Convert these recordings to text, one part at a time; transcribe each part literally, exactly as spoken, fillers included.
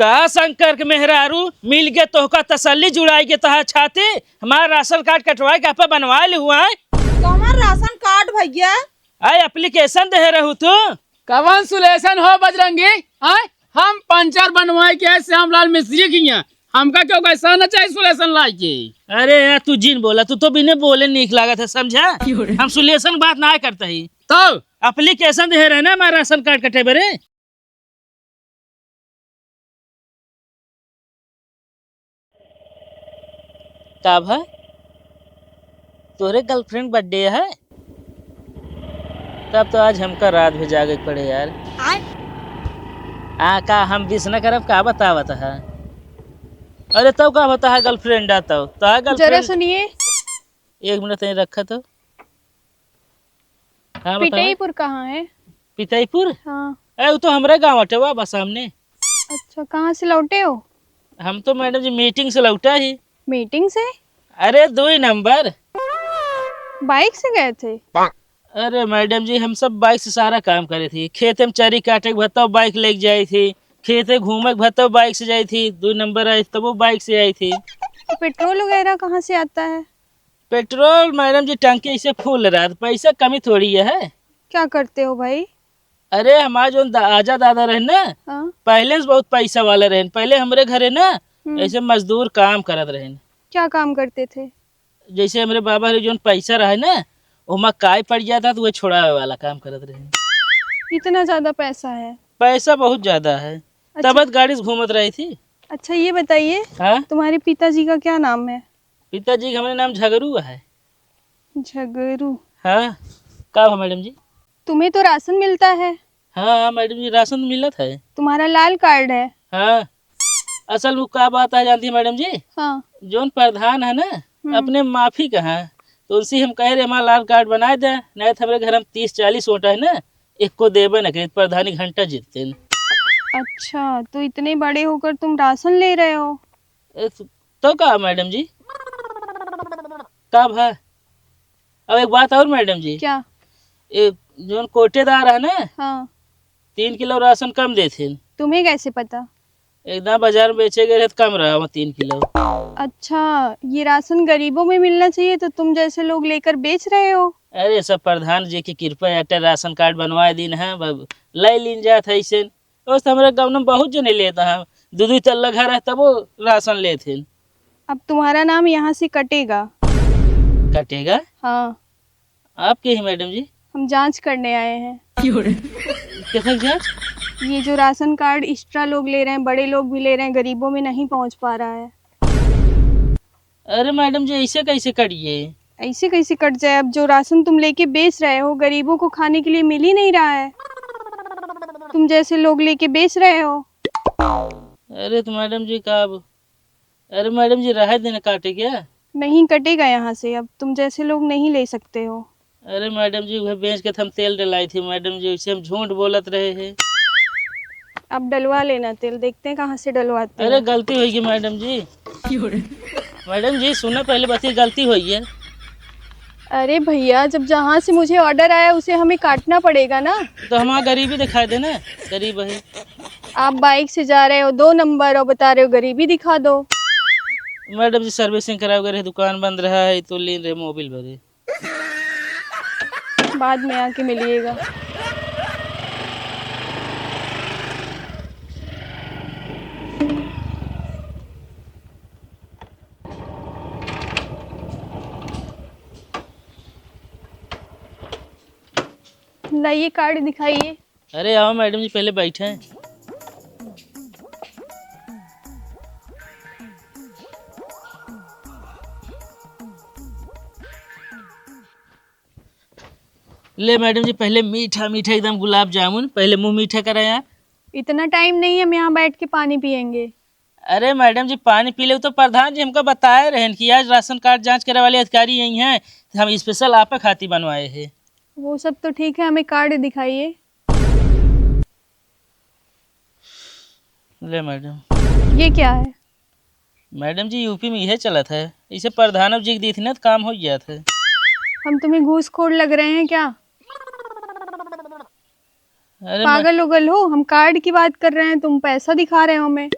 का शंकर के मेहरारू, मिल के तोहका तसल्ली जुड़ाई के तहा छाती, हमार राशन कार्ड कटवाए के आपे बनवा ली हुआ है। तो हमार राशन कार्ड भैया? आए एप्लीकेशन दे रहू तू। कवन सुलेशन हो बजरंगी? आए हम पंचर बनवाए के आए श्यामलाल मिस्त्री के यहाँ। हमका क्यों कैसा न चाहे सुलेशन लाए के? अरे यार तू जिन बोला, तू तो बिने बोले नीक लागत है, समझा? हम सुलेशन बात ना करता ही। तो? एप्लीकेशन दे रहे ना हमार राशन कार्ड कटे बरे। का भा? तोहरे गर्लफ्रेंड बर्थडे है? तब तो आज हमका रात भर जागे के पड़े यार। आय? आ का हम विश न करब, का बतावत है? अरे तब का होता है गर्लफ्रेंड आ तब? तो है जरा गर्लफ्रेंड। सुनिए। एक मिनट तनी रखा तो। हाँ, बताओ। पिटईपुर कहाँ है? पितईपुर? हाँ। ए, वो तो हमरे गाँव अटे, वा बा सामने। अच्छा, कहाँ से लौटे हो? हम तो मैडम जी मीटिंग से लौटा ही। मीटिंग से? अरे, दो ही नंबर। बाइक से गए थे? अरे मैडम जी, हम सब बाइक से सारा काम करे थी। खेते में चरी काटे के भत्ता बाइक लेके जाई थी, खेते घूमे के भत्ता बाइक से जाई थी, दो नंबर आए तब वो बाइक से आई थी। तो पेट्रोल वगैरह कहाँ से आता है? पेट्रोल मैडम जी टंकी ऐसे फुल रहा, तो पैसा कमी थोड़ी है। क्या करते हो भाई? अरे हमार जोन दा-, आजा दादा रहे ना, हाँ। पहले से बहुत पैसा वाला रहे। पहले हमरे घरे ना हम्म। ऐसे मजदूर काम करत रहे। क्या काम करते थे? जैसे हमरे बाबा रे जोन पैसा रहे ना, ओमा काई पड़ जाता तो वो छोड़ावे वाला काम करत रहे। इतना ज्यादा पैसा है? पैसा बहुत ज्यादा है। अच्छा। तब गाड़ी से घूमत रही थी। अच्छा ये बताइए, हाँ? तुम्हारे पिताजी का क्या नाम है? पिताजी का हमरे नाम झगरू है। झगरू। हाँ, का बा मैडम जी? तुम्हें तो राशन मिलता है। हाँ, हाँ मैडम जी, राशन मिलत है। तुम्हारा लाल कार्ड है। हाँ, असल में का बात है जानती है मैडम जी? हाँ। जोन प्रधान है ना, हम्म। अपने माफी का है, तो उनसे हम कह रहे हमारा लाल कार्ड बनाए दे, नहीं तो हमरे घर में तीस चालीस वोट है ना, एक को देबे न करे, प्रधानी घंटा जीतते हैं। अच्छा, तो इतने बड़े होकर तुम राशन ले रहे हो? ए, तो, तो का मैडम जी? का भा? अब एक बात और मैडम जी। क्या? ए, जोन कोटेदार है ना, हाँ। तीन किलो राशन कम देथिन। तुम्हें कैसे पता? एकदम बाजार में बेचे गए रहे तो कम रहा वहाँ तीन किलो। अच्छा, ये राशन गरीबों में मिलना चाहिए तो तुम जैसे लोग लेकर बेच रहे हो। अरे सब प्रधान जी की कृपा है, अटे राशन कार्ड बनवाए दिन है, ब-, ले लीन जात है ऐसे। दोस्त, हमरे गाँव में बहुत जने लेता है, दो दो तल्ला घर है, तब वो राशन लेते हैं। अब तुम्हारा नाम यहाँ से कटेगा। कटेगा? हाँ। आप के हैं मैडम जी? हम जाँच करने आए हैं। क्यों रे? कैसा जाँच? ये जो राशन कार्ड एक्स्ट्रा लोग ले रहे हैं, बड़े लोग भी ले रहे हैं, गरीबों में नहीं पहुँच पा रहा है। अरे मैडम जी, ऐसे कैसे कटिए? ऐसे कैसे कट जाए? अब जो राशन तुम लेके बेच रहे हो, गरीबों को खाने के लिए मिल ही नहीं रहा है, तुम जैसे लोग लेके बेच रहे हो। अरे तो मैडम जी, का अब, अरे मैडम जी, रहे देना काटे क्या? नहीं कटेगा यहाँ से, अब तुम जैसे लोग नहीं ले सकते हो। अरे मैडम जी, वह बेच के तो हम तेल डलाई थी मैडम जी, उसे हम झूठ बोलत रहे हैं। अब डलवा लेना तेल, देखते हैं कहाँ से डलवाते अरे हो। गलती होई गई मैडम जी। मैडम जी सुना, पहले बात, ये गलती होई है। अरे भैया, जब जहाँ से मुझे ऑर्डर आया उसे हमें काटना पड़ेगा ना। तो हमारा गरीबी दिखाई देना, गरीब है। आप बाइक से जा रहे हो, दो नंबर, और बता रहे हो गरीबी दिखा दो। मैडम जी सर्विसिंग करावे गए रहे, दुकान बंद रहा है तो लीन रहे मोबिल भरे। बाद में आके मिलिएगा। लाइए कार्ड दिखाइए। अरे आओ मैडम जी, पहले बैठे। ले मैडम जी, पहले मीठा मीठा एकदम गुलाब जामुन, पहले मुंह मीठा करा यार। इतना टाइम नहीं है, हम यहाँ बैठ के पानी पियेंगे। अरे मैडम जी, पानी पी ले तो प्रधान जी हमका बताए रहन कि आज राशन कार्ड जांच करे वाले अधिकारी यही हैं, तो हम स्पेशल आपे खाती बनवाए हैं। वो सब तो ठीक है, हमें कार्ड दिखाइए। ले मैडम। ये क्या है? मैडम जी, यूपी में यह चलत है, इसे प्रधानव जी के दी थी ना तो काम हो गया था। हम तुम्हें घूसखोर लग रहे हैं क्या? अरे मैं पागल उगल हो, हम कार्ड की बात कर रहे हैं, तुम पैसा दिखा रहे हो हमें।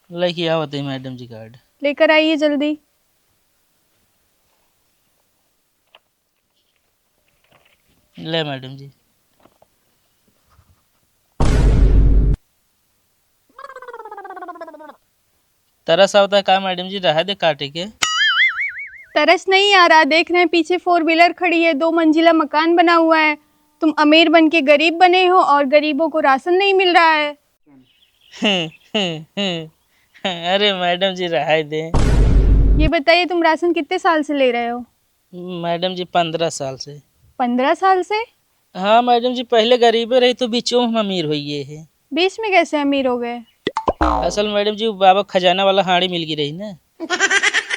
लेके आवत है मैडम जी कार्ड। लेकर आइए जल्दी। ले मैडम जी। तरस आवता है का मैडम जी, रहा दे काटे के? तरस नहीं आ रहा, देख रहे हैं पीछे फोर व्हीलर खड़ी है, दो मंजिला मकान बना हुआ है। तुम अमीर बन के गरीब बने हो और गरीबों को राशन नहीं मिल रहा है। अरे मैडम जी, रहा दे। ये बताइए, तुम राशन कितने साल से ले रहे हो? मैडम जी, पन्द्रह साल से। पन्द्रह साल से? हाँ मैडम जी, पहले गरीबे रही तो बीचों में हम अमीर होइए है। बीच में कैसे अमीर हो गए? असल मैडम जी, वो बाबा खजाना वाला हांडी मिल गई रही ना।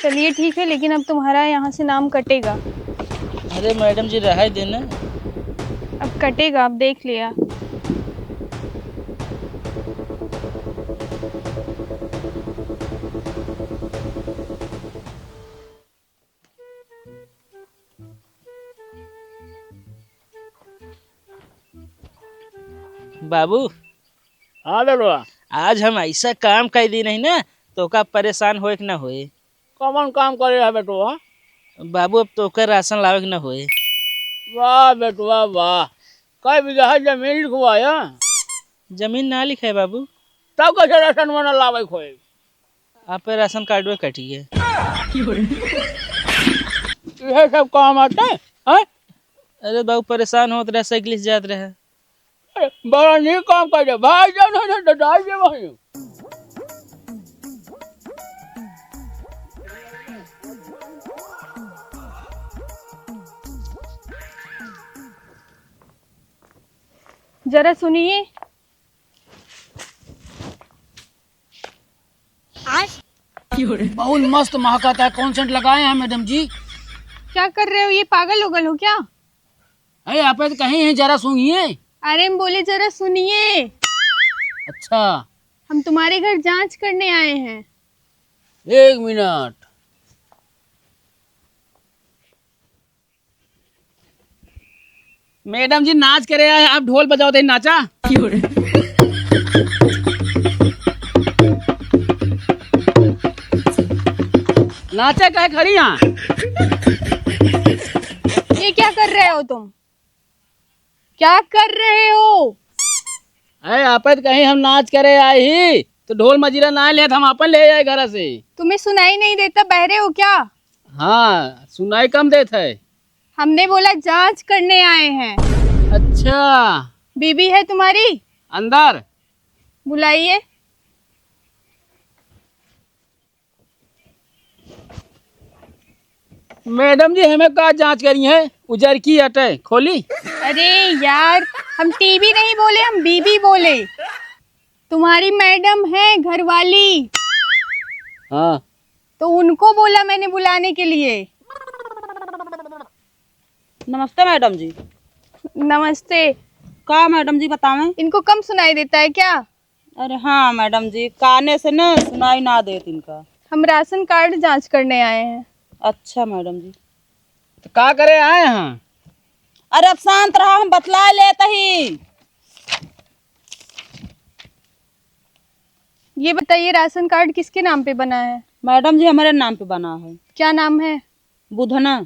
चलिए ठीक है, लेकिन अब तुम्हारा यहाँ से नाम कटेगा। अरे मैडम जी, रहाई देना। अब कटेगा, अब देख लिया। बाबू। हाँ बेटवा। आज हम ऐसा काम कर दी नहीं ना, तो का परेशान होए के ना होए। कौन काम करे है बेटवा? बाबू, अब तो ओकर राशन लावे के ना होए। वाह बेटवा वाह, कै बीघा जमीन लिखवाया? जमीन ना लिखे बाबू। तब कैसे राशन मना लावे खोए? आप पे राशन कार्ड में कटी है। यह सब काम आते हैं, हैं? अरे बाबू, परेशान होत रहे, साइकिल से जात रहे। अरे, बड़ा नीक काम कर दे भाई, जाओ ना, ना, ना, ना, ना, भाई। जरा सुनिए। बहुत मस्त महकता है, कौन सेंट लगाए हैं मैडम जी? क्या कर रहे हो, ये पागल उगल हो क्या? अरे, आप तो कहीं हैं, जरा सूंघिए। अरे, हम बोले जरा सुनिए। अच्छा। हम तुम्हारे घर जांच करने आए हैं। एक मिनट। मैडम जी नाच करे आए, आप ढोल बजाओ थे, नाचा। नाचे काहे खड़ी यहाँ? ये क्या कर रहे हो तुम? क्या कर रहे हो? अरे, आप तो कहीं हम नाच करे आए ही, तो ढोल मजीरा ना ले, हम अपन ले आए घर से। तुम्हें सुनाई नहीं देता, बहरे हो क्या? हाँ, सुनाई कम देत है। हमने बोला जांच करने आए हैं। अच्छा। बीबी है तुम्हारी? अंदर। बुलाइए। मैडम जी, हमें का जांच करी है? उजर की अटे, खोली। अरे यार, हम टीवी नहीं बोले, हम बीबी बोले। तुम्हारी मैडम है घरवाली। हाँ। तो उनको बोला मैंने बुलाने के लिए। नमस्ते मैडम जी। नमस्ते। का मैडम जी बतावें? इनको कम सुनाई देता है क्या? अरे हाँ मैडम जी, काने से न सुनाई ना देत इनका। हम राशन कार्ड जांच करने आए हैं। अच्छा मैडम जी। तो का करे आए हैं? अरे अब शांत रहा, हम बतला लेत ही। ये बताइए, राशन कार्ड किसके नाम पे बना है? मैडम जी, हमारे नाम पे बना है। क्या नाम है? बुधना।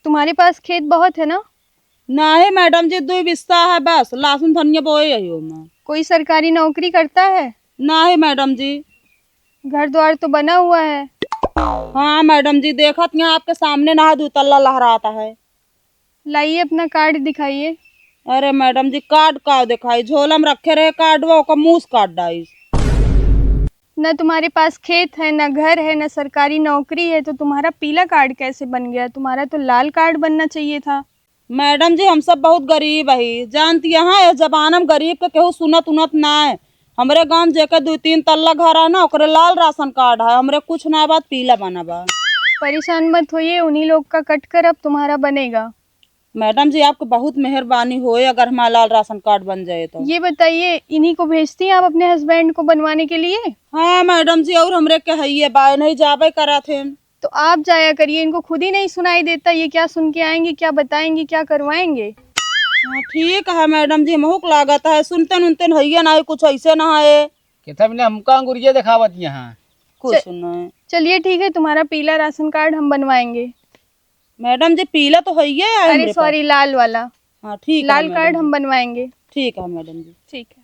तुम्हारे पास खेत बहुत है ना? नाहीं मैडम जी, दुई बिस्सा है बस, लहसुन धनिया बोए यही ओमा। कोई सरकारी नौकरी करता है? नाहीं मैडम जी। घर द्वार तो बना हुआ है। हाँ मैडम जी, देखत यहाँ आपके सामने ना दुई तल्ला लहराता है। लाइए अपना कार्ड दिखाइए। अरे मैडम जी, कार्ड का दिखाई, झोला में रखे रहे कार्ड, वो ओका मूस काट डाइस। न तुम्हारे पास खेत है, न घर है, न सरकारी नौकरी है, तो तुम्हारा पीला कार्ड कैसे बन गया? तुम्हारा तो लाल कार्ड बनना चाहिए था। मैडम जी, हम सब बहुत गरीब ही, जानती हैं, इस जमाना में गरीब के केहू सुनत उनत ना है। हमरे गाँव में जेके दुई तीन तल्ला घर है ना, ओकरे लाल राशन कार्ड है, हमरे कुछ ना बात पीला बना बा। परेशान मत होइए, उन्हीं लोग का कट कर अब तुम्हारा बनेगा। मैडम जी, आपको बहुत मेहरबानी होए अगर हमारा लाल राशन कार्ड बन जाए तो। ये बताइए, इन्हीं को भेजती हैं आप अपने हस्बैंड को बनवाने के लिए? हाँ मैडम जी, और हमरे के हइये बाय नहीं जाबे करत हैं। तो आप जाया करिए, इनको खुद ही नहीं सुनाई देता, ये क्या सुन के आएंगे, क्या बताएंगे, क्या करवाएंगे? हाँ, ठीक है मैडम जी, हमहू के लागत है, सुनते उनते हइये ना है, कुछ ऐसे ना है। कितना भी हमका अंगुरिया दिखावत यहाँ। कुछ च-, नहीं। चलिए ठीक है, तुम्हारा पीला राशन कार्ड हम बनवाएंगे। मैडम जी, पीला तो हइये है अरे हमरे पास। सॉरी, लाल वाला। हाँ, ठीक है लाल मैडम कार्ड जी। हम बनवाएंगे। ठीक है मैडम जी। ठीक है।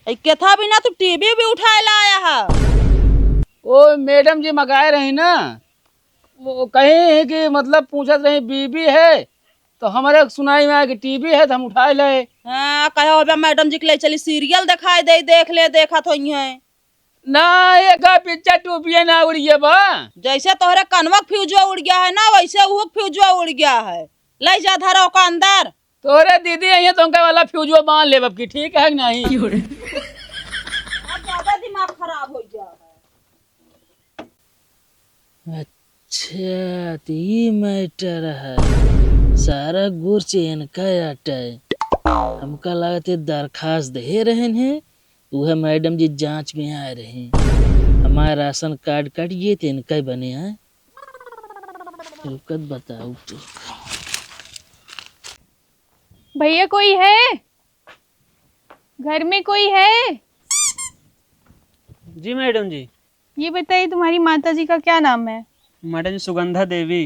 ए, केथा बिना तू टीवी भी उठाए ला आया है? ओ मैडम जी मंगाए रही ना, वो कही है कि मतलब पूछत रही बीबी है, तो हमारे सुनाई में आया कि टीवी है तो हम उठाए ले। हाँ, कहे होबे मैडम जी के ले चली सीरियल दिखाई दे, देख ले, देखत होइहैं। ना, ये का पिक्चर टूपिए ना उड़िए बा। जैसे तोहरे कनवा के फ्यूजवा उड़ गया है ना, वैसे उहो के फ्यूजवा उड़ गया है। ले जा धरा ओका अंदर। तोरे दीदी अइहैं तो उनका वाला फ्यूजवा बांध लेब अब की, ठीक है कि नहीं? क्यों रे? अब ज्यादा दिमाग खराब हो गया है। अच्छा, तो ई मैटर है। सारा गुर्च इनका आटा है। हमका लागत है दरखास्त दे रहन है, उहे मैडम जी जांच में आए रहे। हमार राशन कार्ड कट गए तो इनका ही बने आए। रुकत बताऊ तो। भैया, कोई है? घर में कोई है? जी मैडम जी। ये बताइए, तुम्हारी माता जी का क्या नाम है? मैडम जी, सुगंधा देवी।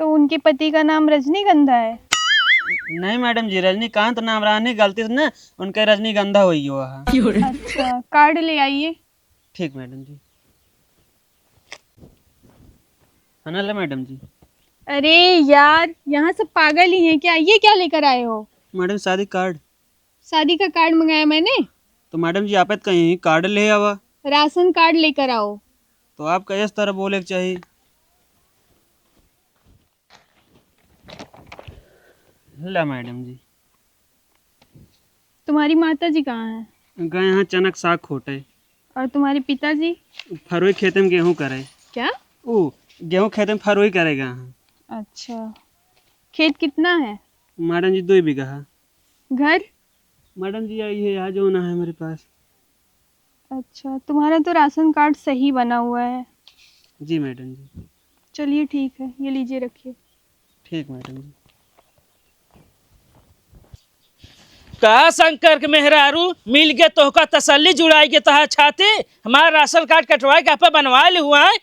तो उनके पति का नाम रजनीगंधा है? नहीं मैडम जी, रजनीकांत नाम रहा, नहीं, गलती से ना उनका रजनीगंधा हो गया है। अच्छा, कार्ड ले आइए। ठीक मैडम जी। है ना, ले मैडम जी। अरे यार, यहाँ सब पागल ही हैं क्या? ये क्या लेकर आए हो? मैडम, शादी कार्ड। शादी का कार्ड मंगाया मैंने। तो मैडम जी, आप तो कहीं कार्ड ले आवा। राशन कार्ड लेकर आओ। तो आपका इस तरह बोले के चाहिए। ला मैडम जी। तुम्हारी माता जी कहाँ हैं? गए हैं चनक साग खोटे। और तुम्हारे पिताजी? फरुई खेते में गेहूँ करे। क्या? ऊ गेहूँ खेते में फरुई करे गए हैं। अच्छा, खेत कितना है? मैडम जी, दो बीघा है। घर? मैडम जी, यही है, यहाँ जो ना है हमारे पास। अच्छा, तुम्हारा तो राशन कार्ड सही बना हुआ है। जी मैडम जी। चलिए ठीक है, ये लीजिए, रखिए। ठीक मैडम जी। का शंकर के मेहरारू, मिल के तोहका तसल्ली जुड़ाई के तहा छाती, हमार राशन कार्ड कटवाए के आपे बनवाए ले हुआ है?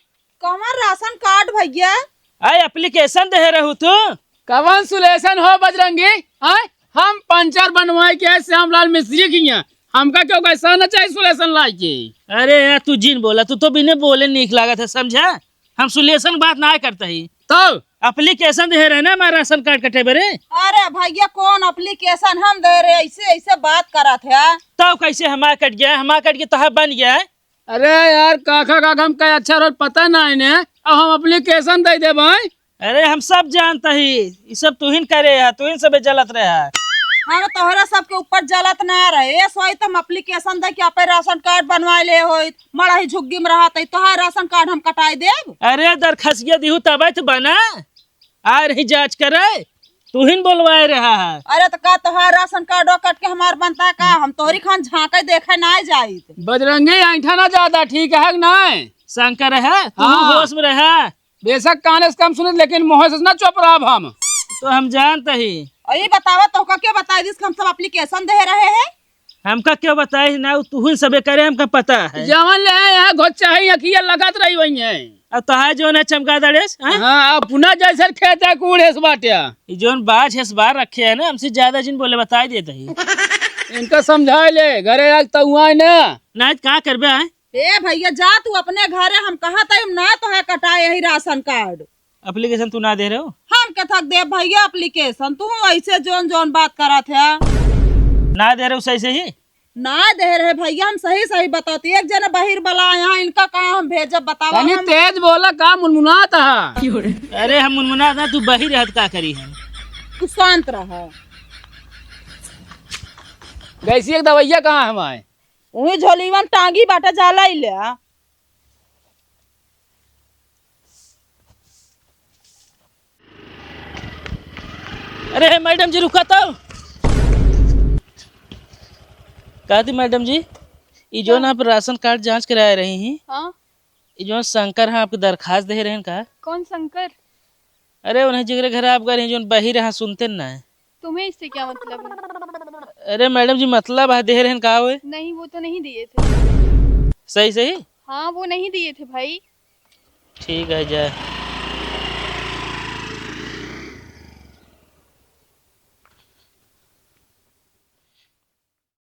कवन राशन कार्ड भैया? आय एप्लीकेशन दे रहू तू। कवन सुलेशन हो बजरंगी? आय हम पंचर बनवाए के आए श्यामलाल मिस्त्री के यहाँ। हमका क्यों कैसा न चाहिए सुलेशन लाए के? अरे यार तू जिन बोला, तू तो बिने बोले नीक लागत है, समझा? हम सुलेशन बात ना करता ही। तो? एप्लीकेशन दे रहे ना हमारा राशन कार्ड कटे बरे। अरे भैया कौन एप्लीकेशन हम दे रहे, ऐसे ऐसे बात करत है। तो कैसे हमार कट गया, हमार कट के तोहार बन गया है? अरे यार, काका, काका, हम कहे अच्छा रोज पता ना है ने, अब हम एप्लीकेशन दे दे भाई। अरे, हम सब जानता ही, ई सब तुहिन करे है, तुहिन सबे जलत रहे है। हम तोहरा सबके ऊपर जलत ना रहे, ए सोई तो हम एप्लीकेशन दे के आपे राशन कार्ड बनवाए ले होई, मड़ही झुग्गी में रहत है, तोहार राशन कार्ड हम कटाई देब। अरे, दरखसिया दिहू तबे तो बना। आ रही जांच करे, तुहिन बोलवाए रहा है। अरे तो का तोहार राशन कार्डवा कट के हमार बनता है का? हम तोहरी खान झांके देखे ना जाइत। बजरंगी, ऐंठा ना ज्यादा ठीक है कि नहीं? शंकर है, तू हाँ। होश में रहा। बेशक काने से कम सुनित, लेकिन मुँह से ना चुप रहब हम। तो हम जानत ही। और ये बतावा, तोहका के बताई दिस कि हम सब एप्लीकेशन दे रहे हैं? हमका क्यों बताई ना, उ तुहुन सबे करे, हमका पता है। जवन ले यहाँ घोचाही अखिया लगत रही वही है। अब तोहार जौन है चमका दड़ेस, हाँ? हाँ, अपना जैसे खेत है कूड़ेस बाटे। ई जौन बाज है इस बार रखे है ना, हमसे ज्यादा जिन बोले, बताई देत ही। इनका समझाए ले, घरे आज तउआए ना। ना, आज का करबे, आए? ए भैया, जा तू अपने घरे, हम कहत है, हम ना तोहे कटाए यही राशन कार्ड। एप्लीकेशन तू ना दे रहे हो? हम कथक दे भैया एप्लीकेशन, तू ऐसे जौन जौन बात करत है। ना दे रहे हो सही से ही? ना दे रहे भैया, हम सही सही बताते। एक जने बहिर बला यहाँ, इनका कहाँ हम भेजब बतावा तनी हम? तेज बोला, का मुनमुनात है? अरे हम मुनमुनात ना, तू बहिर रहत का करी हम? तू शांत रहा। गैसी एक दवैया कहाँ है हमारे? उही झोलीवन टांगी बाटे, जा लई ले। अरे मैडम जी रुका तो। कहती मैडम जी, ई जौन हाँ। आप राशन कार्ड जांच कराए रही हैं, हाँ। ई जौन शंकर हैं आपके दरखास्त दे रहे हैं का? कौन शंकर? अरे उन्हें जेकरे घर आप गए रहे, जोन बहिर रहा, सुनते ना है। तुम्हें इससे क्या मतलब है? अरे मैडम जी, मतलब है, दे रहे हैं, कहा हुए? नहीं, वो तो नहीं दिए थे। सही सही? हाँ, वो नहीं दिए थे भाई। ठीक है, जाए।